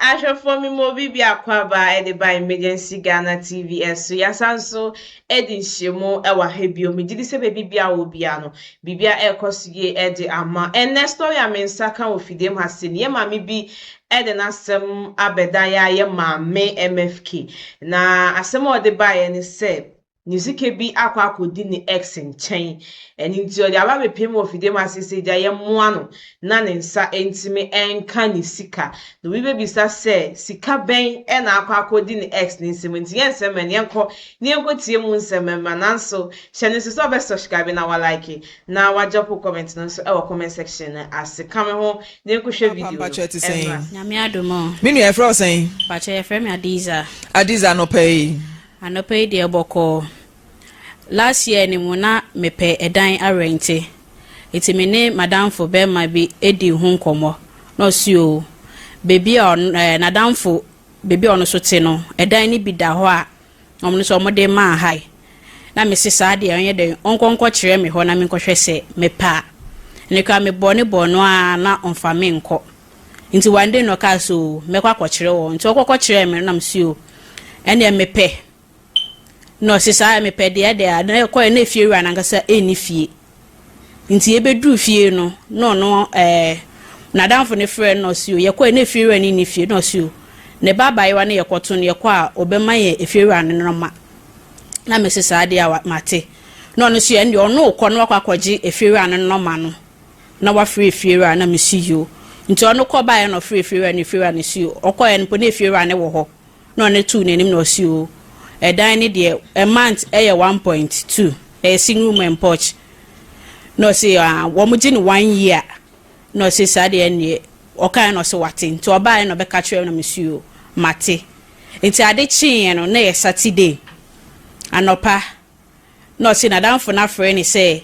Ahwɛfoɔ me ma obi bi akwaaba de ba Emergency Ghana TV so. Yɛasan nso de nhyiamu wɔ ha bio. Megye di sɛ baabi biara wɔ biara no, biribiara ɛrekɔ so yie de ama. Ɛnnɛ story a me nsa ka wɔ fidiem ha se no, yɛn maame bi de n'asɛm abɛda yɛ a yɛ maame MFK. Na asɛm a ɔde baeɛ ne sɛ, ne sika bi akɔ akɔdi ne ex nkyɛn. Ɛno nti ɔde aba abɛpiem wɔ fidie mu ase sɛ gya yɛmmoa no na ne nsa ntumi nka ne sika. Na obi bɛbisa sɛ sika bɛn na akɔ akɔdi ne ex ne nsam nti yɛn nsɛm mɛ no yɛnkɔ na yɛnkɔtie mu nsɛm mma. Nanso hyɛ no nso sɛ ɔbɛ subscribe na wa like na wa drop comment no nso ɛwɔ comment section no ase. Ka me ho na yɛnkɔhwɛ video no ɛmmra. Nyame adom o. Me nua, yɛfrɛ wo sɛn? Pakyɛ, yɛfrɛ me Adiza. Adiza, anɔpa yi? Anɔpa yi deɛ, bɔkɔɔ. Last year ni mu na mepɛ ɛdan arent, nti me ne madamfo bɛrima bi edi ho nkɔmmɔ na ɔsi o beebi a ɔno nadamfo beebi a ɔno so te no, ɛdan no bi da hɔ a ɔmo nso ɔmo de maa ha yi. Na mesi saa deɛ, ɔnyɛ dɛ ɔnkɔnkɔ kyerɛ me hɔ na menkɔhwɛ sɛ mepɛ a. Ne kora mebɔ ne bɔ no a na ɔmfa me nkɔ, nti one day na ɔkaa so mɛkɔ akɔkyerɛ wɔ, nti ɔkɔkɔ kyerɛ me na mesi o ɛnneɛ mepɛ, na ɔsi saa mepɛ deɛ deɛ a na ɛkɔɛ na efie wura nankasa ɛnni fie. Nti ebeduru fie no na ɔno n'adamfo ne frɛ no na ɔsi o yɛkɔɛ na efie wura no nni fie, na ɔsi o ne ba abaayewa no yɛkɔto no, yɛkɔ a ɔbɛma yɛ efie wura no nɔma. Na mesi saa deɛ a mate, na ɔno nso yɛ ɛndeɛ ɔno kɔ na wakɔ akɔgye efie wura no nɔma no na wafrɛ efie wura. Na mesi yo, nti ɔno kɔ baeɛ na ɔfrɛ efie wura no. Efie wura no si o ɔkɔɛ no mpo na efie wura no wɔ hɔ na ɔno tuu n'anim na ɔsi o ɛdan ne deɛ, a month ɛyɛ 1.2, ɛyɛ single room and porch, na ɔsi ah wɔn gye no one year. Na ɔsi saa deɛ neɛ ɔkae na ɔsi wate, nti ɔbaeɛ na ɔbɛka kyerɛ na mesi o mate. Nti ade kyeeɛ no na yɛ Saturday anɔpa na ɔsi n'adamfo no afrɛ ne sɛ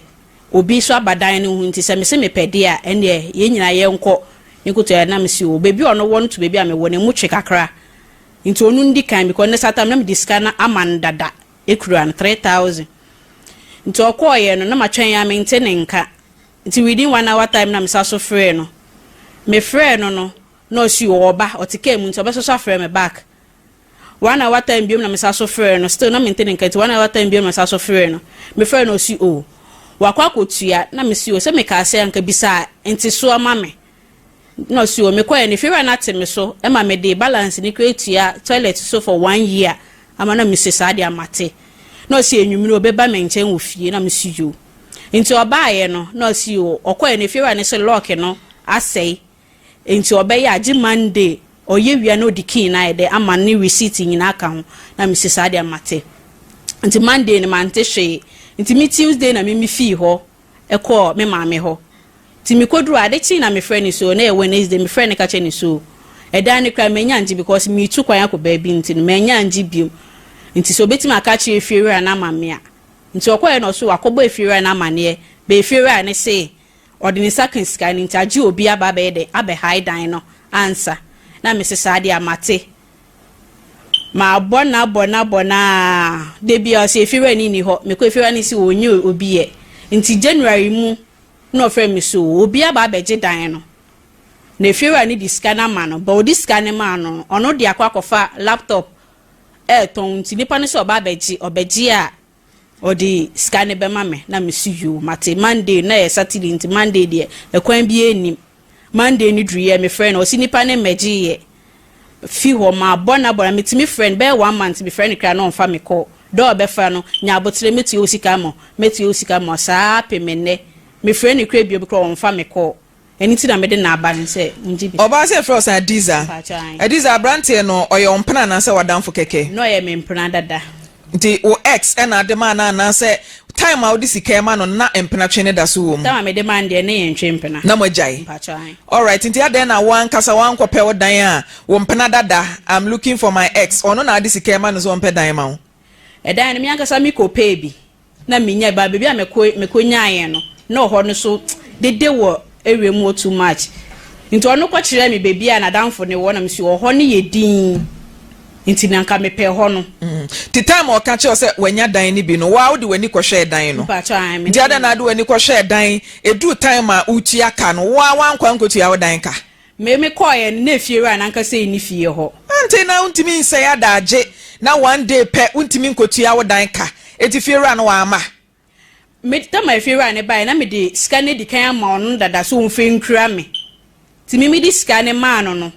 obi nso aba dan no ho, nti sɛ mesi mepɛ deɛ a, ɛnneɛ yɛn nyinaa yɛnkɔ nkoto yɛ. Na mesi o beebi a ɔno wɔ no to beebi a mewɔ no emu twe kakra, nti ɔno ndi kan because ne satan na mede sika no ama no dada, ekura no 3,000. Nti ɔkɔɔyɛ no na matwɛn a mente ne nka, nti within one hour time na mesa so frɛ no. Mefrɛ no na ɔsi ɔba, ɔte kaa mu nti ɔbɛsoso afrɛ me back. One hour time biom na mesa so frɛ no, still na mente ne nka. Nti one hour time biom na mesa so frɛ no. Mefrɛ no, ɔsi o wakɔ akɔtua. Na mesi o sɛ meka sɛ anka bisa nti so ama me, na ɔsi o mekɔɛ ne fiewura no ate me so ɛma mede balance ne kura tua toilet so for one year ama. Na mesi saa de amate, na ɔsi enwumire ɔbɛba me nkyɛn wɔ fie. Na mesi yo, nti ɔbaayɛ no na ɔsi o ɔkɔɛ ne fiewura ne sɛ lock no asɛe, nti ɔbɛyɛ agye Monday ɔyɛ wia na ɔdi key na ayɛ dɛ ama ne receipt nyinaa ka ho. Na mesi saa de amate, nti Monday no mante hwee. Nti mi Tuesday na mi fii hɔ ɛkɔɔ me maame hɔ. Nti mekoduru ade kyen na mefrɛ ne so na yɛ Wednesday. Mefrɛ ne ka kyerɛ ne so ɛdan ne kora manya ngye because metu kwan akɔ baabi, nti no manya ngye biom, nti sɛ obetumi aka kyerɛ efiewura no ama me a. Nti ɔkɔɛ na ɔso wakɔbɔ efiewura no amaneɛ bɛ efiewura ne se ɔde ne nsa ka sika no, nti agye obi aba abɛyɛ dɛ abɛhae dan no ansa. Na mese saa deɛ amate. Maabɔ na abɔ na abɔ na de bia ɔsɛ efiewura no ni hɔ. Mekɔ, efiewura no si wɔnyɛ obi yɛ. Nti January mu na ɔfrɛ me so obi aba abɛgye dan no na efiewura no de sika no ama no ba. Ɔde sika no maa no, ɔno de akɔ akɔfa laptop ɛɛtɔn, nti nipa no sɛ ɔba abɛgye, ɔbɛgye a ɔde sika no bɛma me. Na mesi yoo mate. Monday na yɛ Saturday, nti Monday deɛ ɛkwan bi anim. Monday no duru yɛ mefrɛ no, ɔsi nipa ne mmɛgye yɛ fi hɔ. Ma bɔ na bɔ na metumi frɛ no bɛyɛ one month, mefrɛ no kra na ɔmfa me kɔ dɛ ɔbɛfa no nya abotire, metua wo sika ma, metua wo sika ma saa pɛ me. Nnɛ mefrɛ no kra bio bi kora ɔmfa me kɔ. Ɛno nti na mede n'aba no sɛ ngye bi. Ɔbaa sɛ frɛ ɔsan Adiza. Adiza, aberanteɛ no ɔyɛ wo mpena anaasɛ wadamfo kɛkɛ? Na ɔyɛ me mpena dada. Nti wo ex ɛna ade maa no anaasɛ time a wode sika ma no na mpena twe ne da so wɔ mu? Time a mede maa no deɛ, ne yɛ ntwe mpena. Na mo agyae? Mpakyɛw. Alright, nti adɛn na wo ankasa wankɔpɛ wo dan a wo mpena dada, "I'm looking for my ex"? Ɔno na ade sika ma no sɛ ɔmpɛ dan ma wo? Ɛdan no, me ankasa mekɔ pɛɛ bi na menya ba baabi a mekɔ nyaeɛ no na ɔhɔ no so dede wɔ area mu hɔ too much, nti ɔno kɔkyerɛ me baabi a n'adamfo ne wɔ na mesi ɔhɔ no yɛ din, nti na nka mepɛ hɔ no. Ti time a ɔka kyerɛ sɛ wanya dan no bi no, waa wode w'ani kɔhwɛɛ dan no? Mpakyɛw, nti adɛn na ade w'ani kɔhwɛɛ dan, ɛduru time a wotua ka no, waa wankɔ ankɔtua wo dan ka? Me me kɔɔeɛ no na efiewura no ankasa nni fie hɔ. Ante na wontumi nsɛe adagye na one day pɛ wontumi nkotua wo dan ka enti fiewura no wamma? Me tam a efiewura no baeɛ na mede sika no adi kan ama ɔno dada sɛ ɔmfa nkura me. Nti me mede sika no maa no no,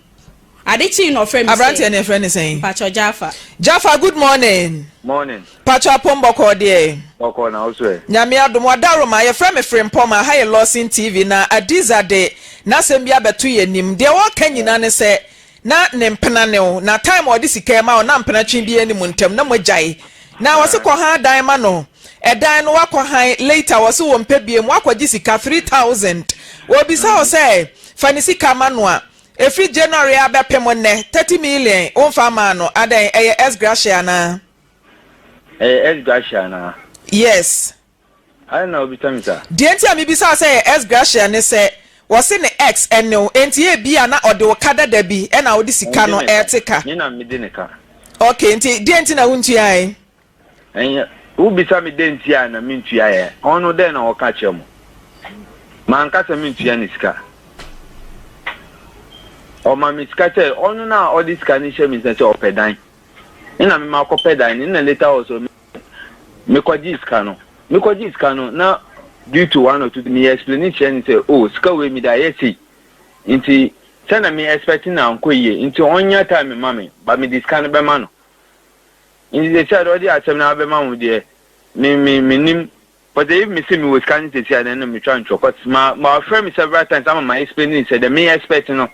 ade kyee na ɔfrɛɛ me sɛ. Aberanteɛ no yɛfrɛ no sɛn? Mpakyɛw Jaffa. Jaffa good morning. Morning. Mpakyɛw apom bɔkɔɔ deɛ? Bɔkɔɔ na wo so ɛ? Nyame adom wadaroma yɛfrɛ me Frimpong aha yɛ Lawson TV na Adiza de n'asɛm bi abɛto yɛn anim deɛ ɔreka nyina ne sɛ na ne mpena ne wo na time a ɔde sika rema wo na mpena twe biara nni mo ntam na moagyae na ɔse kɔ han dan ma no ɛdan no wakɔ han later ɔse wɔmpɛ biom wakɔgye sika 3000 ɔbisa wo sɛ fa ne sika ma no a ɛfiri January abɛpem nnɛ 30 million womfa maa no adɛn ɛyɛ ex gratia anaa? Ɛyɛ ex gratia anaa? Yes. Adɛn na wobisa me saa? Deɛ nti a mebisa wo sɛ ɛyɛ ex gratia ne sɛ, wɔse ne ex ne wo, enti ebia na ɔde wo ka dada bi ɛna wode sika Ɔnde no me ka. ɛrete ka. Me na mede ne ka. Okay, nti deɛ nti na wontuae? Ɛnyɛ, wobisa me dɛn nti a na mentuaeɛ? Ɔno dɛn na ɔka kyerɛ mo? Manka sɛ mentua ne sika. Ɔma me sika sɛ, ɔno na ɔde sika no hyɛ me nsa sɛ ɔpɛ dan. Ɛna me makɔpɛ dan no, ɛna later also mekɔgyee sika no. Mekɔgyee sika no na due to one or two me explain kyerɛ no sɛ oh sika wei mede ayɛ sei nti sɛnea me expect no ankɔ yie nti ɔnya time mma me but mede sika no bɛma no. Nti seesei a deɛ ɔde asɛm no abɛma mo deɛ me me menim but if me se mewɔ sika no seesei a then na metwa ntwerɛ cause ma wafrɛ me several times ama ma explain sɛ deɛ me expect no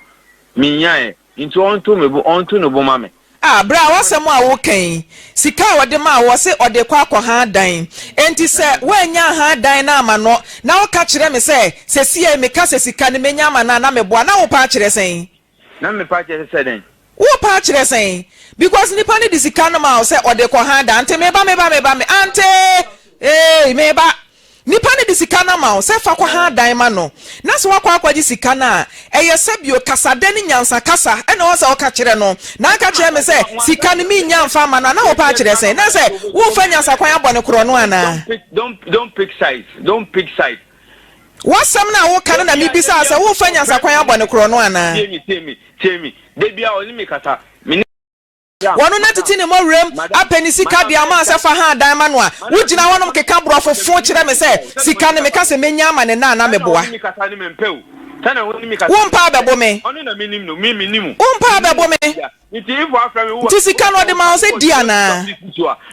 menyaeɛ. Nti ɔnto me bo, ɔnto ne bo ma me. Ah, bra, w'asɛm a woka yi, sika a ɔde maa wo, ɔse ɔde rekɔ akɔhan dan. Enti sɛ woannya anhan dan no amma no, na woka kyerɛ me sɛ, sesiei meka sɛ sika no menya ama no a na meboa, na worepa akyerɛ sɛn? Na mepa akyerɛ sɛ dɛn? Worepa akyerɛ sɛn? Because nipa no de sika no maa wo sɛ ɔde rekɔhan dan, ante meba, meba, meba, me, ante, eei, meba. Nipa no de sika no ama wo sɛ fa kɔha dan ma no, na sɛ woakɔ akɔgye sika no a, ɛyɛ sɛ bio kasadɛ ne nyansa kasa na ɛwɔ sɛ woka kyerɛ no. Na aka kyerɛ me sɛ sika no mennya mfa mma no a, na wopɛ akyerɛ sɛn? Na sɛ worefa nyansakwan abɔ no korɔno anaa? Don't pick sides, don't pick sides. W'asɛm no a woka no na mebisaa sɛ worefa nyansakwan abɔ no korɔno anaa? Tie me, tie me, tie me. Da biara ɔne me kasa. Me ne. Wɔno na tete ne mmɔwerɛm apɛ ne sika de ama sɛ fa ha dan ma no a, wogyina hɔnom keka borɔfo fo kyerɛ me sɛ sika no meka sɛ mɛnya ama no nnɛ a na meboa. Wompɛ abɛbo me. Wompɛ abɛbo me. Nti sika no ɔde ma wo sɛ di anaa?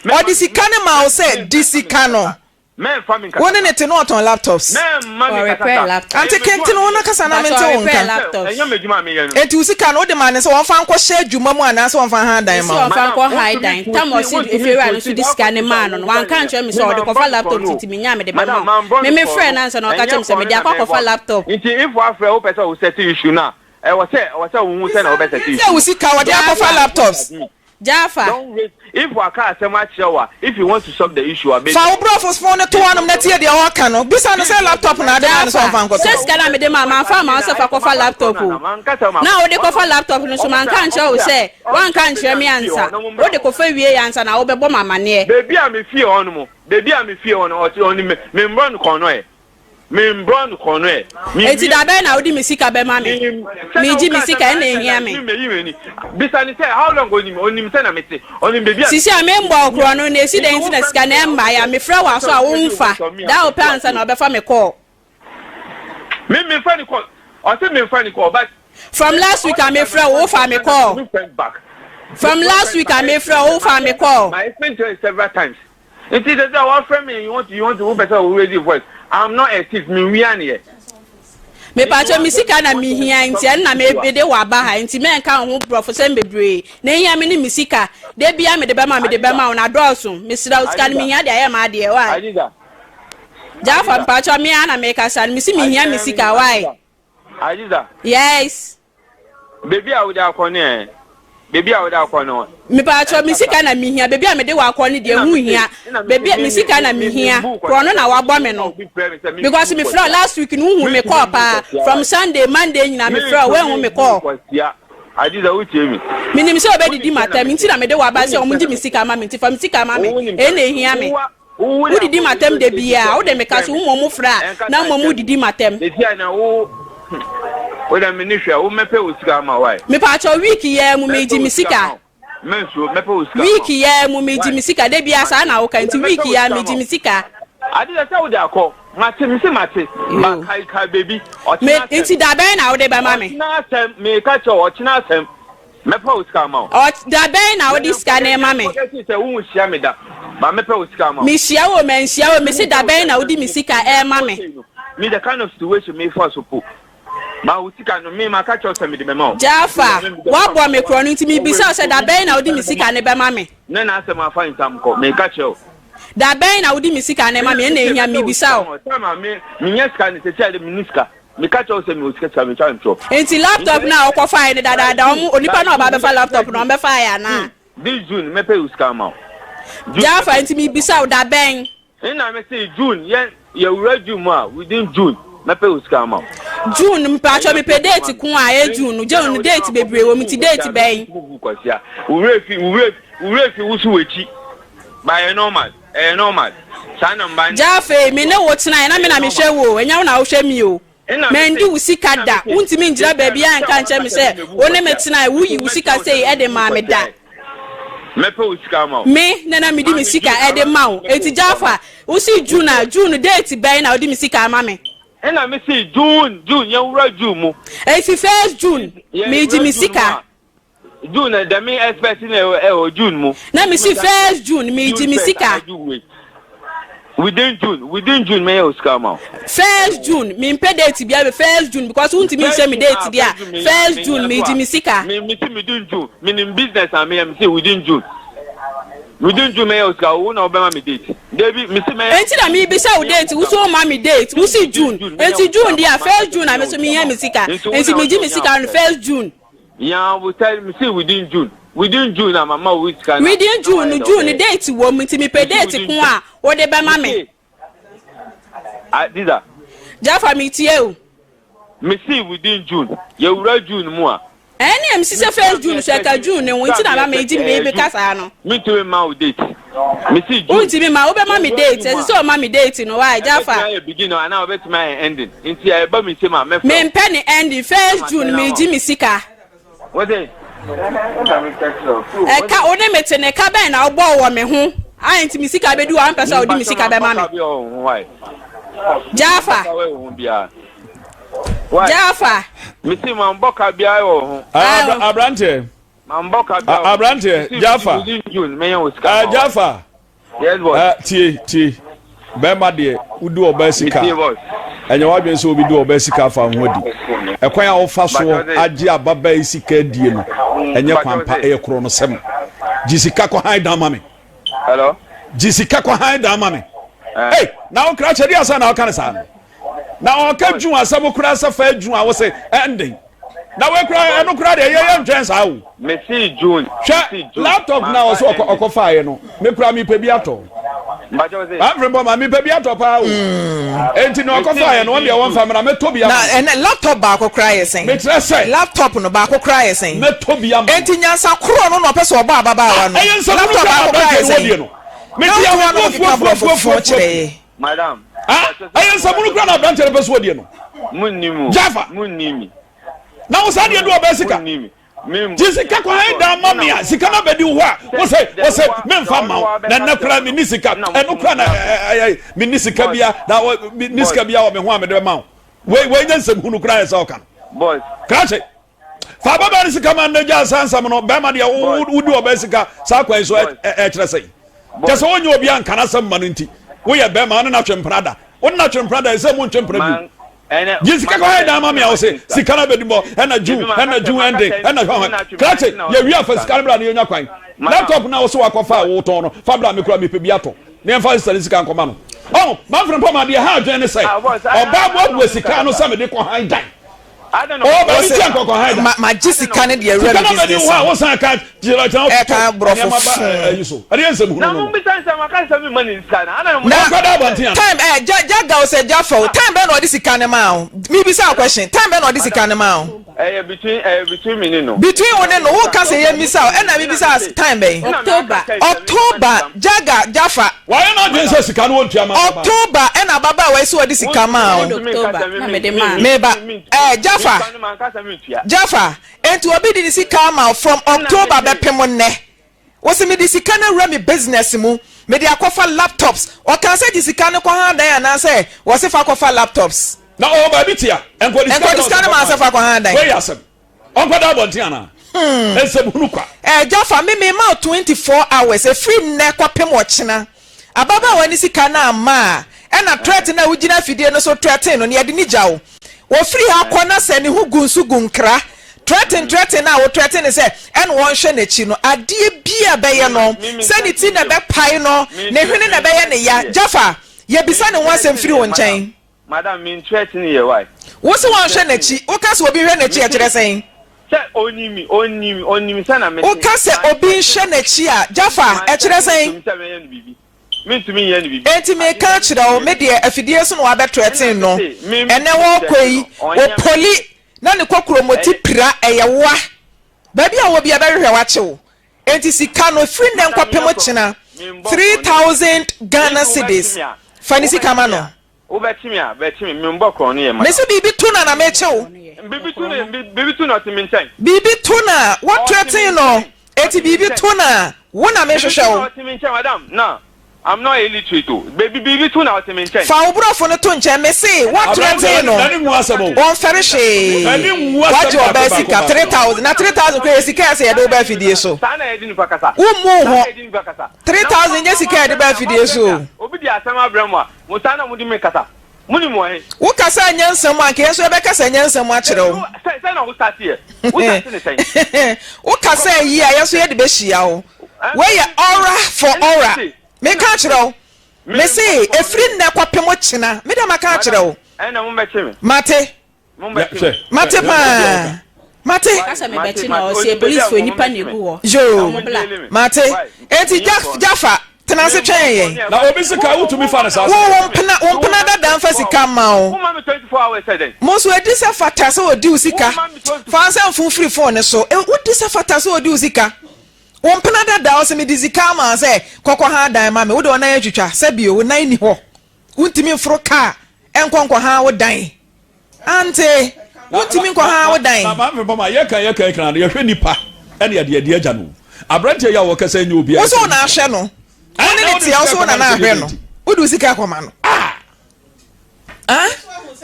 Ɔde sika no ma wo sɛ di sika no. Mɛnfa me nkasa Wo ne ne te na ɔtɔn laptops. Mɛmma me Ɔrepair nkasa sa. laptops. Ante Ɛyɛ kente m'adwuma no a wo na meyɛ. kasa na Mpakyɛ mente wo ɔrepair nka. laptops. Ɛnyɛ m'adwuma a meyɛ no. Enti wo sika no wode maa no sɛ wɔmfa nkɔhyɛ adwuma mu anaasɛ wɔmfa han dan Mese ma wo? ɔmfa Madam, nkɔ hae wontumi dan. Tam nkosi, ɔse wontumi efiewura no nkosi nso de saa sika no kɔsi sɛ maa no no, wo wanka nsa ankyerɛ me nyɛ. sɛ Me ɔde mambɔ kɔfa no laptop korɔ no o. nti menyaa mede bɛma Madam, wo. mambɔ Me no me korɔ frɛɛ no. no ansa na ɔka Ɛnyɛ kyerɛ me sɛ korɔ no mede na akɔ akɔfa mebɔ no. laptop. Nti if wafrɛ wopɛ sɛ wo settle issue no a, ɛwɔ sɛ, ɛwɔ sɛ wohu sɛnea wobɛ settle Sɛ issue wo no. sika wɔde akɔfa Jaffa. laptops. Jaffa. Don't raise, if waka asɛm akyerɛ wo a, if you want to solve the issue a, baby. Fa wo brɔfo fon no to hɔnom na tie deɛ ɔreka no. Bisa no sɛ laptop na ade maa no sɛ Jaffa, ɔmfa nkɔtɔ. sɛ sika no a mede maa wo, mamfa amma wo sɛ fa kɔfa laptop o. Na wode kɔfa laptop no nso, manka ankyerɛ wo sɛ woanka ankyerɛ me ansa. Wode kɔfa wiei ansa na wobɛbɔ me amanneɛ. Baabi a me fie hɔ nom, baabi a me fie hɔ no, ɔte ɔne me, me mbrɔ no kɔn no ɛ. Membrɔ no kɔn no ɛ. Enti da bɛn na wode me sika bɛma me? Meregye me sika, ɛnna ehia me. Bisa no sɛ, how long onim? Onim sɛ na mete. Onim baabi a. Sisi a membɔɔ korɔ no, na esi dɛn nti na sika no ɛmmaeɛ a? Mefrɛ wo aso a womfa. Da a wopɛ ansa na wɔbɛfa me kɔɔ. Me memfa ne kɔ. Ɔse memfa ne kɔɔ but. From last week a mefrɛ wo, wofaa me kɔɔ. From last week a mefrɛ wo, wofaa me kɔɔ. Ma explain to her several times. Nti sɛ sɛ wɔfrɛ me you want to you want to wopɛ sɛ wo raise your voice I'm not a thief menwia neɛ. Mepakyɛ me sika na mehia nti ɛno na mede wo aba ha nti mɛnka wo ho borɔfosɛm bebree na ehia me ne me sika da bia mede bɛma mede bɛma wo na dɔɔso mesrɛ wo sika no mehia de ayɛ m'adeɛ why Jaffa mepakyɛ me ara na mekasa no mesi mehia me sika why Aziza. Yes. Beebi a wode akɔ no ɛ? Beebi a wode akɔ no. Mepatwɔ me sika na mehia beebi a mede wakɔ no deɛ ho hia beebi me sika na mehia korɔ no na wabɔ me no because me frɛ last week no wohu me kɔɔ paa from Sunday Monday nyina me frɛ woanhu me kɔɔ. Adiza wotie me. Menim sɛ wobɛdidi matam nti na mede waba sɛ wɔn gye me sika ma me nti fa me sika ma me ɛyɛ na ehia me. Wodidi m'atɛm da biara, wode me ka so, wo mmom wofrɛ a, na mmom wodidi m'atɛm. Wo dɛ menni hwɛ, wo mɛpɛ wo sika ama wo ae. Mepaakyɛw week yi ara mu Mɛpɛ megye wo me sika ama sika. wo. Mensuro, mɛpɛ wo sika ama Week wo. yi ara mu megye Why? me sika, da biara saa na woka Wo nti dɛ week mɛpɛ wo yi ara sika ama megye wo. me sika. Ade dɛ sɛ wode akɔ. Mate, mese mate. Ba Yoo. kae kae baby, Me, ɔkyena asɛm. nti da bɛn na wode bɛma me? Ɔkyena asɛm, meka kyerɛ wo, ɔkyena asɛm. Mɛpɛ wo sika ama wo. Ɔ, da bɛn na Na wode sika no rema me? Yɛn forget sɛ wo nhyia me da. Ba mɛpɛ wo sika ama wo. Mehyia wo o, manhyia wo o, mese da bɛn na wode me sika rema me? Me the kind of situation me fa so po. Ma wo sika no me maka kyerɛ wo sɛ mede bɛma wo. Jaffa, woabɔ me korɔ no nti mebisa wo sɛ da bɛn na wode me sika no bɛma me? Ne n'asɛm afa nsam kɔ, meka kyerɛ wo. Da bɛn na wode me sika no rema me? Ɛnna ehia mebisa wo. Time a me menya sika no sɛsi ade menni sika. Meka kyerɛ wo sɛ mewɔ sika sika metwa ntorɔ. Nti laptop no a wokɔfaeɛ no dadaada ɔmo onipa no a ɔba abɛfa laptop no ɔmbɛfaeɛ anaa? This June mɛpɛ wo sika ama wo. Jaffa, nti mebisa wo da bɛn? Nna me se June yɛ yɛwura June mu a within June mɛpɛ wo sika ama wo. June mpatsɔ mepɛ date ko a ɛyɛ June no June no date bebree wɔ mu nti date bɛn. Kwasia wo werɛ fi wo werɛ wo werɛ fi wo so w'akyi ba ɛyɛ normal ɛyɛ normal saa na mba. Gya afei me ne wo tenae na me na mehwɛ wo o ɛnyɛ wo na wohwɛ me o. Mandi wo sika da. Wontumi ngyina baabiara nka nkyerɛ me sɛ wo ne me tenae, woyi wo sika sei de maa me da. Me na na mede me sika de ma wo. Enti Jafar, wose June a, June date bɛn na wode me sika ama me? Ɛna me se June, June, yɛnwura June mu. Enti first June, megye me sika. June na dɛm expect na ɛwɔ June mu. Na me si first June me gye me sika. Within June, within June mɛyɛ o sika ma o. First June me mpɛ date bia me first June because wuntumi nhyɛ me date di a first June me gye me sika. Me me si within June me nim business a me yɛ me si within June. Within June mɛyɛ o sika wo na wobɛma me date. Debi me si mɛyɛ. Enti na me bisa wo date wo so ma me date wo si June enti June di a first June na me so me hia me sika enti me gye me sika no first June. Yaa wo sɛ me se within June within June na mama wo sika na. Within June no June no date wɔ mu nti mepɛ date ko a wode bɛma me. Adiza. Jaffa metie o. Me se within June yɛwura June mu a. Ɛne msi sɛ first June so ɛka June ne ho nti na ma megye me meka saa no. Mentumi mma wo date. Me se June. Wontumi ma wobɛma me date ɛsɛ sɛ ɔma me date no why Jaffa. Ɛbɛtumi ayɛ beginning anaa ɔbɛtumi ayɛ ending. Nti ɛba me nsam a mɛfrɛ wo. Mempɛ ne ending first June megye me sika. Wose. Ɛka wo ne me te no ɛka bɛn na wobɔɔ wɔ me ho a nti me sika bɛdu hɔ a wompɛ sɛ wode me sika bɛma me. Jaffa. Jaffa. Mese mambɔ ka biara wɔ ho. Aberanteɛ. Mambɔ ka biara. Aberanteɛ Jaffa. Jaffa. Yes boss. Eh, tie, tie. Bɛrima deɛ, wodi ɔbaa sika a, ɛnyɛ w'adwene sɛ obi di ɔbaa sika afa ho adi. Ɛkwan a wofa soɔ agye ababaa yi sika adie no, ɛnyɛ kwan pa, ɛyɛ korɔnosɛm. Gye sika kɔ han dan ma me. Hello? Gye sika kɔ han dan ma me. Eh. Hey, na wo kra kyɛdeɛ asa na ɔka ne saa no. Na ɔka dwun asɛm koraa sɛ fa dwun a wo se ɛnden. Na wei koraa ɛno koraa deɛ yɛyɛ ntwɛn saa o. Mesi June. Hwɛ laptop na ɔso ɔkɔ ɔkɔ faayɛ no me koraa mepɛ bi atɔ. Amfiri mbɔ ma mepɛ bi atɔ paa o. Hmm. Enti na ɔkɔ faayɛ no wɔn deɛ wɔn fa mena mɛtɔ bi ama. Na ɛnɛ laptop baako koraa yɛ sɛn? Mekyerɛ sɛ. Laptop no baako koraa yɛ sɛn? Mɛtɔ bi ama. Enti nyansa korɔ no na ɔpɛ sɛ ɔbɔ ababaawa no. Ɛyɛ nsɛm Laptop baako koraa yɛ sɛn? Mete ahodoɔ fuafuafuafuafuafu. Madam. Ah, ɛyɛ nsɛmunu kura na aberanteɛ no pɛ so ɔdie no. Munni mu. Jaffa. Munni mi. Na wo saa deɛ du ɔbɛn sika. Gye sika kɔ han dan ma me a sika no abɛdi wo hɔ a wo sɛ wo sɛ memfa mma wo na nnɛ koraa menni sika ɛno koraa na ɛyɛ menni sika bia na menni sika bia wɔ me ho a mede bɛma wo wei wei nyɛ nsɛm hunu koraa yɛ sɛ ɔka no krakye fa ababaa no sika ma no gya saa nsɛm no bɛrima deɛ wodi ɔbaa sika saa kwan so ɛkyerɛ sɛ kyɛ sɛ wonyɛ obi anka n'asɛm ma no nti woyɛ bɛrima wone no atwe mpena da wone no atwe mpena da ɛsɛ mu ntwe mpena bio gye sika kɔ hɛ dan ma me a wo se sika no abɛdi mɔ ɛna ju ɛna ju ɛnde ɛna hwɛ hwɛ krakye yɛwie afa sika no bra ne yɛnya kwan laptop no a wo se wakɔfa a wotɔn no fa bra me kora mepɛ bi atɔ ne yɛmfa sista ne sika nkɔma no ɔho mamfene mpa ma deɛ ha adwene ne sɛ ɔbaa boaboa sika no sɛ mede kɔ han dan Ɔse, Ma magye sika no de awura me business mu. Sika no bɛdi wo hɔ a, wosan ka Kyerɛ Ɛka borɔfo nneɛma ba foo. ɛyi so. Ɛdeɛ nsɛm hunu Na no mo no. bisa nsɛm aka sɛ mi ma ne sika na ana mo. Na Ɔnkɔda abɔnten ana? time ɛ gya gyaga o sɛ gyafa o time bɛn na ɔde sika no maa wo? Mebisa wo question time bɛn na ɔde sika no maa wo? Ɛyɛ between ɛyɛ between me ne no. Between wo ne no wo ka sɛ yɛ misa wo ɛna mebisa time bɛn? October. October gyaga gyafa. Wayɛ n'adwene sɛ sika no wɔntua ma ababaawa. October ɛna ababaawa yi sɛ ɔde sika maa wo. October na mede maa no. Meba ɛɛ gyafa gyafa enti obi de ne sika ama wo from October bɛpem nnɛ Wose mede sika no awura me business mu, mede akɔfa laptops. Ɔkaa sɛ gye sika no kɔha dan anaasɛ wɔse fa kɔfa laptops. Na ɔwɔ baabi te a, nkɔde sika Nkɔde sika no maa sɛ fa kɔha dan. Wei yɛ asɛm. Ɔnkɔda abɔnten anaa? Nsɛm hunu kwa. Eh, Jaffa, me mema wo 24 hours, ɛfiri nnɛ kɔpem ɔkyena. Ababaawa no sika no amma a, ɛna threat no a wogyina afidie no so threaten no no, yɛde no gya wo. Wɔfiri ha kɔ na sɛ ne ho gu nso gu nkra, threaten threaten no a wo threaten no sɛ ɛna ɔnhwɛ n'akyi no, adeɛ bi a ɛbɛyɛ no, sɛ ne ti na ɛbɛpae no, ne hwene na ɛbɛyɛ ne ya. Jaffa, yɛbisa ne ho asɛm firi wo nkyɛn. Madam, me threaten yɛ why? Wo se wɔnhwɛ n'akyi, woka sɛ obi nhwɛ n'akyi a, ɛkyerɛ sɛn? Sɛ onim me, onim, onim sɛ na mete. Woka sɛ obi nhwɛ n'akyi a, Jaffa, ɛkyerɛ sɛn? Mentumi sɛ mɛyɛ no biribi. Mentumi nyɛ no biribi. Enti meka akyerɛ wo, me deɛ afidie so na wɔabɛtrɛten no. Ɛnnɛ wɔrekɔ yi, wɔpoli na ne kokuromoti pira, ɛyɛ woa. Baabi a wowɔ biara bɛhwehwɛ wo akye wo. Enti sika no, firi nnɛ nkɔpem kyena, 3000 Ghana cedis, fa ne sika ma no. Wobɛkye me a, bɛkye me, membɔ korɔn no yɛ ma. Mese biribi to no a na mekye wo. Biribi to no, biribi to no ɔte me nkyɛn. Biribi to no a, wo threaten no, enti biribi to no a, wo na mehwehwɛ wo. Biribi to no ɔte me nkyɛn, madam, na I'm not illiterate o, baby, biribi to no a ɔte me nkyɛn. Fa wo borɔfo no to nkyɛn, mese wo threaten no, ɔmfɛre hwee, wagye ɔbaa sika 3000, na 3000 koraa yɛ sika a ɛsɛ yɛde wo ba afidie so. Saa na yɛde nipa kasa. Wommu wo ho, 3000 nyɛ sika a yɛde ba afidie so o. Obi de asɛm abrɛ mo a, Mo saa na mode me kasa. Monim wɔ he? Wo kasa nyansa mu a, anka yɛn nso yɛbɛkasa nyansa mu akyerɛ wo. Sɛ, sɛn na wo start yɛ? Wo start ne sɛn? Wo kasa yi a, yɛn nso yɛde bɛhyia wo. Wei yɛ aura for aura. Meka akyerɛ wo. Mese, ɛfiri nnɛ kɔpem kyena. Me deɛ maka akyerɛ wo. Ɛnna mommɛkye me. Mate. Mate paa. Mate. Kasa me bɛkye na ɔsɛ police fo nipa na egu hɔ. Yoo. Mate. Eti Jaffa tena ase twɛn yɛn. Na obi sika wotumi fa no saa. Wo wo mpena wo mpena dada nfa sika mma wo. Mo nso edi sɛ fata sɛ odi wo sika. Fa nsa mfun firi phone ne so. Wodi sɛ fata sɛ odi wo sika. Wo mpena dada ɔsɛ mede sika ama sɛ kɔkɔ ha dan ma me. Wode ɔnan atwitwa sɛ bio wo nan ni hɔ. Wontumi mforo kaa nkɔ nkɔha wo dan. Ante, wontumi nkɔha wo dan. Na maame bama yɛka yɛka yɛka no yɛhwɛ nipa ɛne yɛde yɛde agya no. Aberanteɛ yi a wɔkasa nyɛ obiara. Wo so wo na ahwɛ no. Wo ne ne tia wo so wo na na ahwɛ no. Wode wo sika akɔma no. Ah! Ah!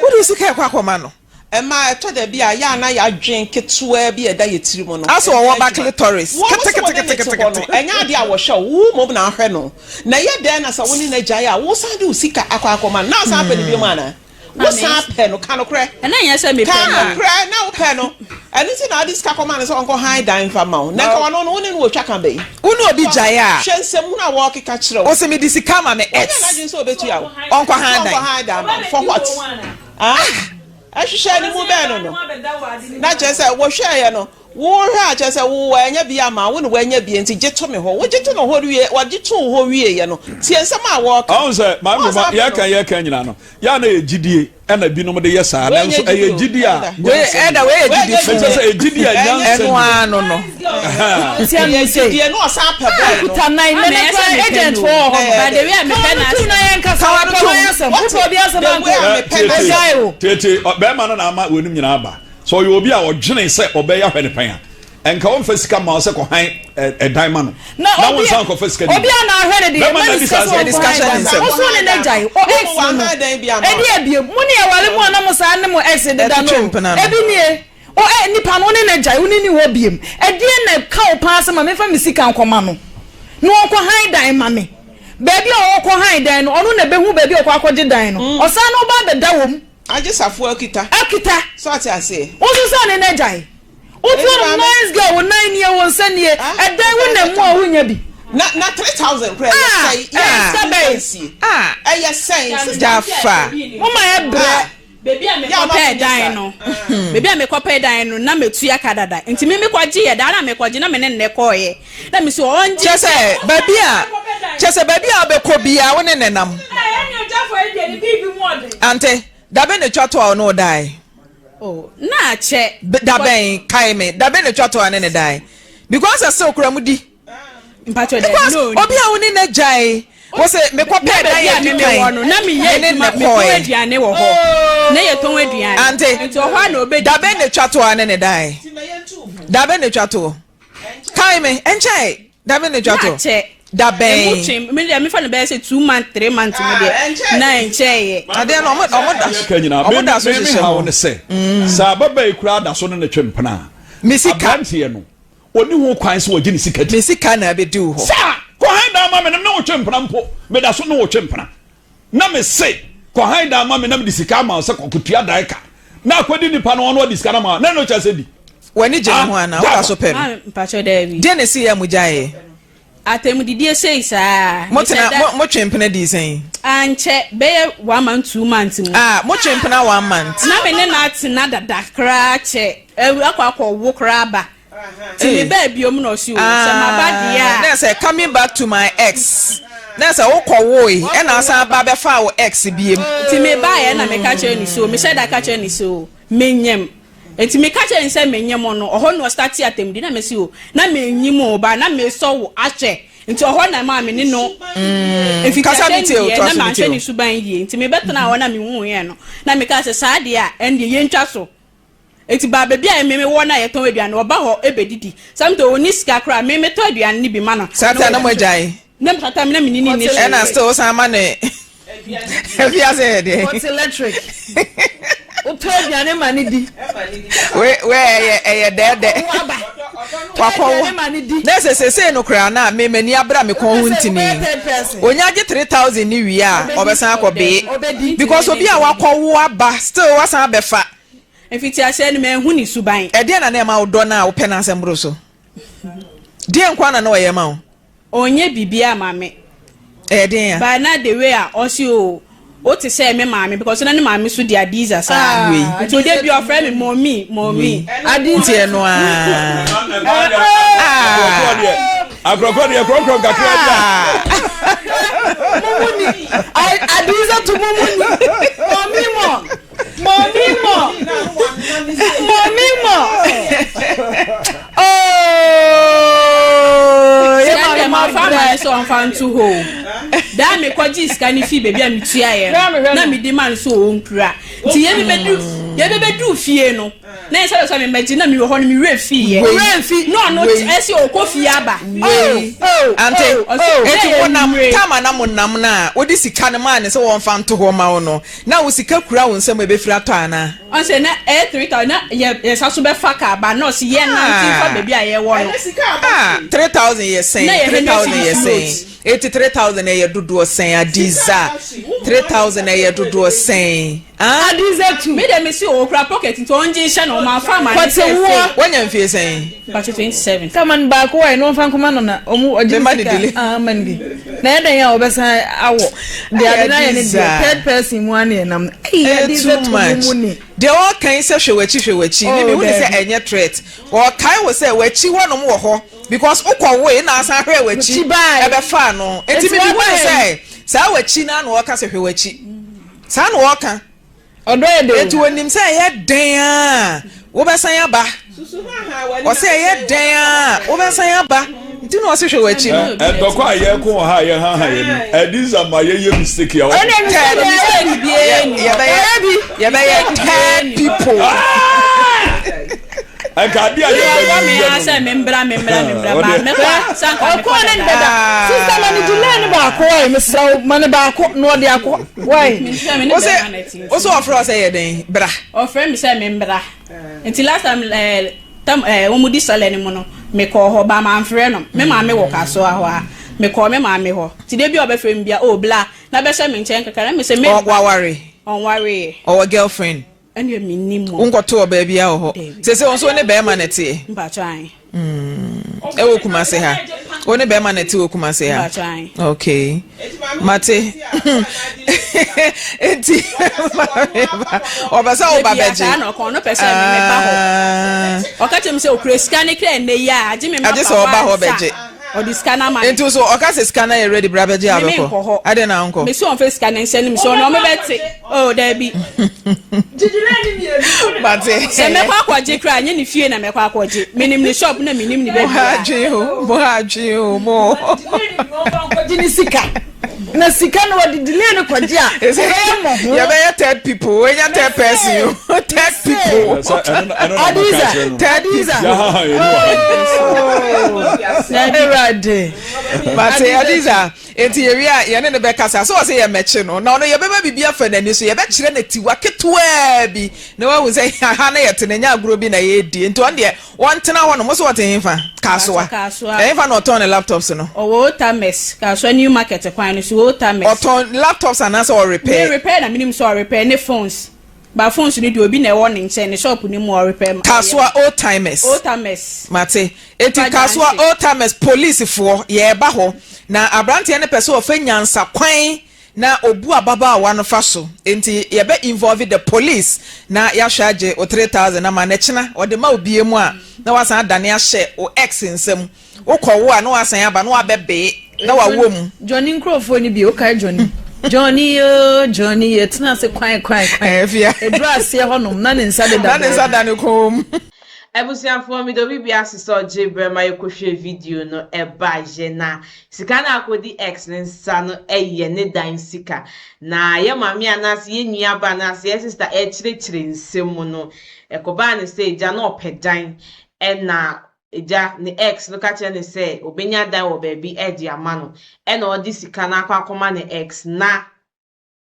Wode wo sika ɛkɔ akɔma no. Ɛma ɛtɔ da bi a, yɛ a na yɛadwen ketewaa bi a ɛda yɛn tirim no. Asɛ ɔwɔ ba clitoris Wo sɛ wo ne no te hɔ no, keteketeketekete. ɛnyɛ adeɛ a wɔhwɛ wo, wo mmom na ahwɛ no. Na ɛyɛ dɛn na sɛ wo ne no agyae a, wosan de wo sika akɔ akɔma no? Na wosan apɛ no bio anaa? Wosan pɛ no? Ka nokorɛ. Ɛna nyɛ sɛ mepɛ Ka no. nokorɛ, na wopɛ no. Ɛno nti na wode sika kɔma no sɛ ɔnkɔ han dan mfa mma wo. Na nka ɔno no, wo ne no wɔ twaka bɛn? Wo ne obi gyae a. Hwɛ nsɛmhunu a wɔrekeka kyerɛ wo. Ose mede sika ma me Wanya ex. n'adwene sɛ ɔbɛtua wo. Ɔnkɔ han Sɛ dan. ɔnkɔ han dan mma wo. For what? Ah! Ɛhwehwɛ ne mu bɛn no no? Na kyerɛ sɛ wohwɛeɛ no, wohwɛ a kyerɛ sɛ wo wanya bi ama wo na wanya bi nti gye to me hɔ. Wogye to no hɔ wie, wɔgye too hɔ wieeɛ no, tie nsɛm a wɔreka. Ɔhu sɛ maame Wɔn ma saa yɛka no. yɛka nyinaa no yɛ a na yɛ gyidie ɛna binom de yɛ saa Wei nanso nyɛ ɛyɛ gyidie o, gyidie a ɛda. Wei nyansa ɛda nim. wei yɛ Wei gyidi nyɛ fo. Mekyɛ sɛ ɛyɛ gyidie a Ɛnyɛ nyansa Ɛno nim. ara no no. Ɛhɛn. Ɛyɛ gyidie na ɔsan pɛ bɔɔl no. Kuta nan Ama nana ɛyɛ sɛ kura mepɛ agent no wɔ o. hɔ Ɛyɛ But the way a no. mepɛ Kawa no tum na n'asɛm. yɛn kasa Kawa no wɔpɛ tum. wɔn asɛm What? wopɛ obi asɛm The way anko a mepɛ Tietie, n'asɛm. Agyae o. tietie, bɛrima no na ama wɔn nyinaa aba. Sɛ ɔyɛ obi a ɔdwene sɛ ɔbɛyɛ ahwɛ ne pɛn a, ɛnka ɔmfa sika mma wo sɛ kɔhan ɛdan ma no. Na Na obi wonsan nkɔfa sika no obi bi. a na ahwɛ ne deɛ Bɛrima ma no ne adi sika saa sɛ asɛm. ɔnkɔ han Discussion dan nsɛm. wo so ne n'agyae o Wo ex mu no no wahan dan bi ama ɛdi wo. abiem mo ne ɛware mu a na mo saa ne mo ex deda no Ɛtwetwe o mpena no. ebi nie o ɛ nipa no wo ne n'agyae wo ne ni hɔ biem ɛdeɛ na ɛka wo paa sɛ ma memfa me sika nkɔma no na ɔnkɔ han dan ma me baabi a ɔkɔ han dan no ɔno na ɛbɛhu baabi a ɔkɔ akɔgye dan no ɔsan na ɔba abɛda wɔ mu Agye safoa akita. Akita. So ate aseɛ? Wo nso sɛ ne n'agyae. Wotu Ɛne no nice girl wo nan nie wo nsa nie ɛdan wo nam mu a wonya bi. Na na 3000 koraa ɛyɛ sɛn? Ah, Yɛ sika bɛn? nsie. Ah. Ɛyɛ sɛn sister? Jaffa. Mo ma yɛ brɛ. Baabi a mekɔpɛɛ dan no, baabi a mekɔpɛɛ dan no, na matua ka dada. Nti me mekɔgyeeɛ, da no a mekɔgye na me ne no kɔeɛ. Na mese ɔngye. Kyerɛ sɛ baabi a, kyerɛ sɛ baabi a wobɛkɔ biara wo ne no nam. Ante, da bɛn na etwa to a ɔne wo dae? Oh, na akyɛ. Da bɛn? Kae me. Da bɛn na etwa to a ne ne dae? Because ɛsew koraa mu di. Because obi a wo ne no agyae, wo se mekɔ pɛɛ dan yɛ di kan, me ne ne kɔe. Ante, da bɛn na etwa to a ne ne dae? Da bɛn na etwa to? Kae me, ɛnkyɛe. Da bɛn na etwa to? Da bɛn? Emu twe, me deɛ mefa no bɛyɛ sɛ 2 months, 3 months mu deɛ, na ɛnkyɛeɛ. Adeɛ no ɔmo ɔmo da so ɔmo da so hyehyɛ hɔ. Me haw ne sɛ, sɛ ababaa yi koraa da so ne ne twe mpena a, Me sika. aberanteɛ no, ɔni ho kwan sɛ ɔgye ne sika di. Me sika na abɛdi wo hɔ. Saa! Kɔhan dan ma me na me ne wo twe mpena mpo, meda so ne wo twe mpena. Na me se, kɔhan dan ma me na mede sika ama wo sɛ kɔkɔtua dan ka. Na akɔdi nipa no hɔ na ɔde sika no ama wo a, na ɛno kyerɛ sɛ di. W'ani gye ne ho anaa? Woda so pɛ no? Ah, mpakyɛ daabi. Deɛ na ɛsiiɛ a mogyaeɛ? Atɛmdidie sei saa. Motena, mo, motwe mpena dii sɛn? Ankyɛ, bɛyɛ 1 month, 2 months mu. Ah, motwe mpena 1 month. Na me ne no atena dada koraa kyɛ, akɔ akɔwo koraa ba. Nti me baa biom na ɔse o, sɛ maba deɛ a. Na sɛ coming back to my ex, na sɛ wokɔ woe, ɛna asan ba bɛfaa wo ex biem. Nti me baeɛ na meka kyerɛ no sɛ o, mehyɛ da ka kyerɛ no sɛ o, menyem. Nti meka kyerɛ no sɛ menyem no, ɔhɔ na ɔstartee atɛmdi na mese o, na mennyim o, but na mesɔ wo ahwɛ. Nti ɔhɔ na ɛmaa me ne no Kasa mfitiaseɛ me tie o, no deɛ toa na so me manhwɛ tie o. ne suban yie. Nti mebɛtenaa hɔ na mehuuiɛ no, na mekaa sɛ saa deɛ a, ɛndeɛ yɛntwa so. Enti baa baabi a me mewɔ no a yɛtɔn aduane no, ɔba hɔ bɛdidi. Sometimes ɔnni sika koraa a, me metɔ aduane no bi ma no. Saa time na mo agyae? Na saa time na me ne no nni hwee. Ɛna still wosan ma no afiase yɛ deɛ? Hot electric. Wotɔ aduane ma no di. Wei wei ɛyɛ ɛyɛ dɛɛdɛ. Wakɔwo aba. Na sɛ sesei no koraa na me m'ani abere a me kɔn ho ntini. Onya gye 3000 ne wie a ɔbɛsan akɔ bee. Because obi a wakɔwo aba still wasan abɛfa. Mfitiaseɛ no manhu ne suban. Ɛdeɛn na na ɛma wodɔ no a wopɛ n'asɛm boro so? Deɛn nko ara na na ɔyɛ ma wo? Ɔnyɛ biribiara ma me. Ɛyɛ den a? But na the way a ɔse o, wote sɛ me maame because na ne maame so di Adiza saa. Wei. Nti ɔda bi ɔfrɛ me mommy, mommy. Wei. Nti ɛno ara. Akorɔkorɔ deɛ korɔkorɔ kakra bi a. Mumuni. Adiza to mumuni. Mommy mo. Mommy mo. Mommy mo. Oh, yɛ Sɛ maame ɛnna ma mafa ama brɛ. no sɛ ɔmfa nto hɔ o. Daa mekɔgye sika no fii baabi a metuaeɛ no, na mede ma no sɛ ɔnkura. Nti yɛbɛbɛduu fie no, na ɛsɛ sɛ memmɛgye, na mewɔ hɔ no, me werɛ fiiɛ. Wei, Na ɔno wei. ɛsɛ ɔkɔ fie aba. Wei, ante, Ɔse, eti "Dɛ mo nam, anwummere." time a na mo nam no a, wode sika no maa no sɛ wɔmfa nto hɔ ma wo no, na wo sika kura wo nsam a ɛbɛfiri atɔ anaa? Ɔse na ɛyɛ 3000 na yɛ yɛsa so bɛfa car ba na ɔse yɛ nante nfa baabi a yɛwɔ no. Ah, 3000 yɛ sɛn? Na yɛ 3000 yɛ Hennessy sɛn? float. Eti 3000 ɛyɛ dodoɔ sɛn? Adiza, 3000 ɛyɛ dodoɔ sɛn? Ah? Adiza tu. Me deɛ me se ɔkura pocket nti ɔngye nhyɛ no ɔma fa ma ne sɛ Kɔte woɔ. sei. Wanya mfie sɛn? Mpakyɛ 27. Ka ma no baako wae na ɔmfa nkɔma no na ɔmo ɔgye Mema ne no delay. sika ah ma no bi na ɛyɛ dɛn a ɔbɛsan awɔ deɛ ade no ayɛ ne deɛ Adiza. third person mu ano yɛ nam ɛyi Ɛyɛ Adiza too to much. mo mu ni. Deɛ ɔreka yi sɛ hwɛ w'akyi hwɛ w'akyi. Oh, Mimi hu ne sɛ daabi. ɛnyɛ threat. Ɔrekae wo sɛ w'akyi hɔnom wɔ hɔ because wokɔ woe na asan hwɛɛ w'akyi W'akyi bae. ɛbɛfaa no. Nti Nti mimi hu ne waba sɛ saa w'akyi no ara na ɔreka sɛ hwɛ w'akyi. Saa na ɔreka. Ɔdɔ yɛ dɛ o. Enti onim sɛ ɛyɛ dɛn ara a, wobɛsan aba. Ɔsɛ ɛyɛ dɛn ara a, wobɛsan aba. Nti na ɔse hwɛ w'akyi no. Ntɔkwa a yɛko wɔ ha a yɛhaha yɛn no, ɛdi ma yɛyɛ mistake a wɔkɔ. Third, yɛbɛyɛ yɛbɛyɛ third people. Nka ade a Ɔbɔ me yɛbɛyɛ ara sɛ membra membra membra ba mɛkɔ a sɛ anka mekɔ Ɔkɔɔ ne dada. dada. Sista ma ne delay ne baako wae mesrɛ wo ma ne baako na ɔde akɔ wae. Mesrɛ me ne Wose bɛrima no ati nti. wose ɔfrɛ wo sɛ yɛ dɛn bra. Ɔfrɛ me sɛ membra. Nti last time eh, tam eh, wɔn di sɔlɛ no mu no mekɔɔ hɔ ba mamfrɛ no. Me maame wɔ Kasoa hɔ a mekɔɔ me maame hɔ. Nti da bi a ɔbɛfrɛ me bia oh bla na bɛhyɛ me nkyɛn kakra na mese Ɔ memba. waware? Ɔnwareeɛ. Ɔwɔ girlfriend? Ɛnneɛ mennim o. Wonkɔto ɔbaa biara wɔ hɔ? Dabi. Seesei wo nso wo ne bɛrima na ɛteɛ? Mpakyɛ ae. Ɛwɔ Kumase ha. Wo ne bɛrima na ɛte wɔ Kumase ha? Okay. Mate. Enti ɔpɛ sɛ woba bɛgye. Ɔno pɛ sɛ me ba hɔ. Ah. Ɔka kyerɛ me sɛ okura sika ne kra nnɛ yi a agye me ma Agye sɛ ɔba hɔ bɛgye. Ɔde sika no ama me. Nti so ɔka sɛ sika no yɛ ready bra bɛgye a bɛkɔ? Adɛn na wonkɔ? Mesi ɔmfa sika no nhyɛ no mu sɛ ɔno ɔmo bɛte. Oh daabi. Mate. Sɛ mɛkɔ akɔgye koraa nyɛ ne fie na mɛkɔ akɔgye. Menim ne shop na menim ne baabi. Mo ha adwene o, mo ha adwene o, mo. Kɔgye ne sika. Na sika no wɔde delay no kɔgye a ɛbɛyɛ mmɔho. Yɛbɛyɛ third people, wenya third person o, third people. Adiza, Adiza. Awurade. Mate Adiza, enti yɛwie a yɛne no bɛkasa sɛ ɔsɛ yɛmmɛkye no na ɔno yɛbɛma biribi afa n'ani so yɛbɛkyerɛ no tiwa ketewaa bi na wahu sɛ ha na yɛte no ɛnyɛ agorɔ bi na yɛredi nti ɔno deɛ Wɔntena hɔ nom. Wo se wɔte hefa? Kasoa. Kasoa. Ɛhefa na ɔtɔn ne laptops no? Ɔwɔ Otames, Kasoa New Market kwan no so, Otames. Ɔtɔn laptops anaasɛ ɔrepair? Me repair na menim sɛ ɔrepair ne phones. But phones no deɛ obi na ɛwɔ ne nkyɛn, ne shop no mu ɔrepair ma. Kasoa Otames. Otames. Mate. Enti Kasoa Otames policefoɔ yɛɛba hɔ. Na abranteɛ no pɛ sɛ ɔfa nyansa kwan Na obu ababaawa no fa so nti yɛbɛ involve the police na yɛahwɛ agye wo 3000 ama no ɛkyena ɔde ma wo biemu a na wasan adane ahyɛ wo ex nsam wo kɔ wo a na wasan aba na wabɛ bee na wawɔ mu. Johnny nkurɔfoɔ no bi wokae Johnny Johnny yoo Johnny yɛtena ase kwan kwan kwan ɛduru aseɛ hɔnom na ne nsa deda na ne nsa da ne kɔn mu. Abusuafoɔ meda obi biara ase sɛ ɔgyee berɛ ma yɛkɔhwɛɛ video no ɛbaeɛ na Sika no a akɔdi X ne nsa no yɛ ne dan sika. Na yɛ maame anaase yɛ nua ba anaase yɛ sista rekyerɛkyerɛ nsɛm mu no, ɛkɔbaa no sɛ agya no ɔpɛ dan ɛna agya ne ex no ka kyerɛ no sɛ ɔbɛnya dan wɔ baabi de ama no ɛna ɔde sika no akɔ akɔma ne ex na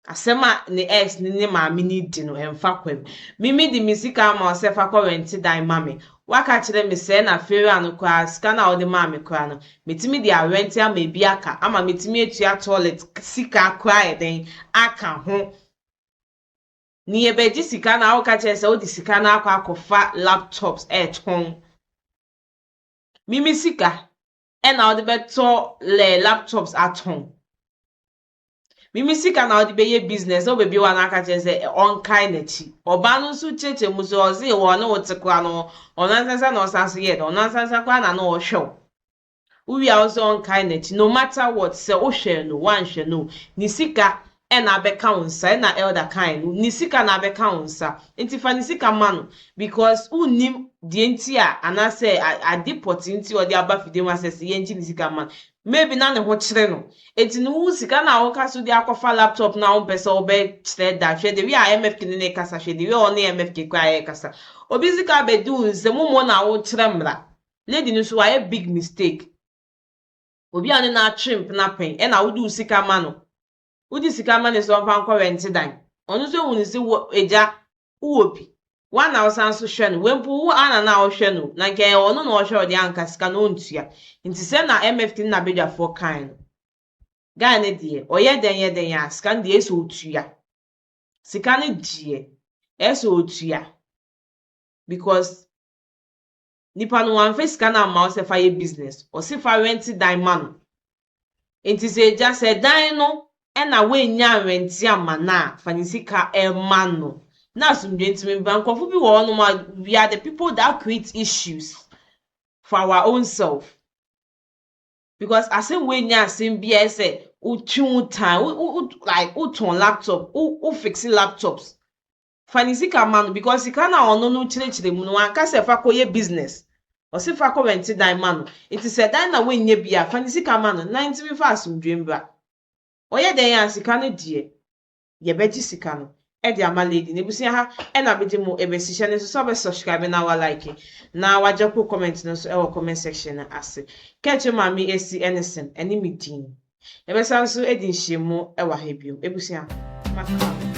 Asɛm a ne ex ne ne maame no di no, ɛmfa kwam. Me mede me sika ama wo sɛ fa kɔ rɛnte dan ma me. Woaka akyerɛ me sɛɛ na Fera no koraa, sika no a wode maa me koraa no, metumi de arɛnte ama ebi aka, ama metumi atua toilet sika koraa ayɛ dɛn aka ho. Ne yɛbɛgye sika no a, woka kyerɛ sɛ wode sika no akɔ akɔfa laptops ɛretɔn. Me me sika ɛna wode bɛtɔ lɛ laptops atɔn. Me me sika na wode bɛyɛ business na wobɛbie w'ano aka kyerɛ sɛ ɔnkae n'akyi. Ɔbaa no nso kyerɛkyerɛ mu sɛ ɔse wɔ ɔne wo te koraa no ɔno ankasa na ɔsan so yɛɛ dɛ ɔno ankasa koraa na na ɔhwɛ wo. Wowie a wo sɛ ɔnkae n'akyi no matter what sɛ wohwɛ no woanhwɛ no ne sika ɛna abɛka wo nsa ɛna elder kae no ne sika na abɛka wo nsa nti fa ne sika ma no because wonnim deɛ nti a anaasɛ ade pɔtee nti a ɔde aba fidie mu asɛ sɛ yɛngye ne sika ma no maybe na ne ho kyere no Enti no wo sika no a woka sɛ wode akɔfa laptop no a wompɛ sɛ wobɛkyerɛ da, hwɛ the way a MFK ne no rekasa, hwɛ the way a ɔne MFK koraa rekasa. Obi sika abɛdi wo nsam, wo mmom na wokyerɛ mmara. Lady no nso wayɛ big mistake. Obi a ɔne no atwe mpena pɛn ɛna wode wo sika ma no. Wode sika ma no sɛ ɔmfa nkɔ rɛnte dan. Ɔno nso ehu no sɛ wo agya wowɔ bi. Woa na wosan nso hwɛ no. Wei mpo wo ara na na wohwɛ no o. Na nka ɛyɛ ɔno na ɔhwɛ wo deɛ anka sika no ɔntua. Nti sɛ na MFT ne n'abadwafoɔ kae no, guy no deɛ ɔyɛ dɛn yɛ dɛn a sika no deɛ ɛsɛ ɔtua. Sika no deɛ ɛsɛ ɔtua because Nipa no wamfa sika no amma wo sɛ fa yɛ business, ɔse fa rɛnte dan ma no. Nti sɛ agya sɛ dan no na woannya anrɛnte amma no a, fa ne sika ma no na asomdwoe ntumi mbra. Nkurɔfo bi wɔ hɔnom a, we are the people that create issues for our own self. Because asɛm wei nyɛ asɛm bi a ɛsɛ wotwe wo time, wo, wo, like wotɔn laptop, wo, wo fixe laptops. Fa ne sika ma no because sika no a ɔno no kyerɛkyerɛ mu no wanka sɛ fa kɔyɛ business. Ɔse fa kɔ rɛnte dan ma no. Nti sɛ dan na woannya bi a fa ne sika ma no na ntumi mfa asomdwoe mbra. Ɔyɛ dɛn a sika no deɛ yɛbɛgye sika no de ama lady no. Abusua ha na mede mo bɛsi. Hyɛ no nso sɛ wobɛ subscribe na wa like na wa drop comment no nso wɔ comment section no ase. Kɛkyɛ maame esi ne sem ɛne me din. Yɛbɛsan nso adi nhyiamu wɔ ha bio. Abusua, maka mo.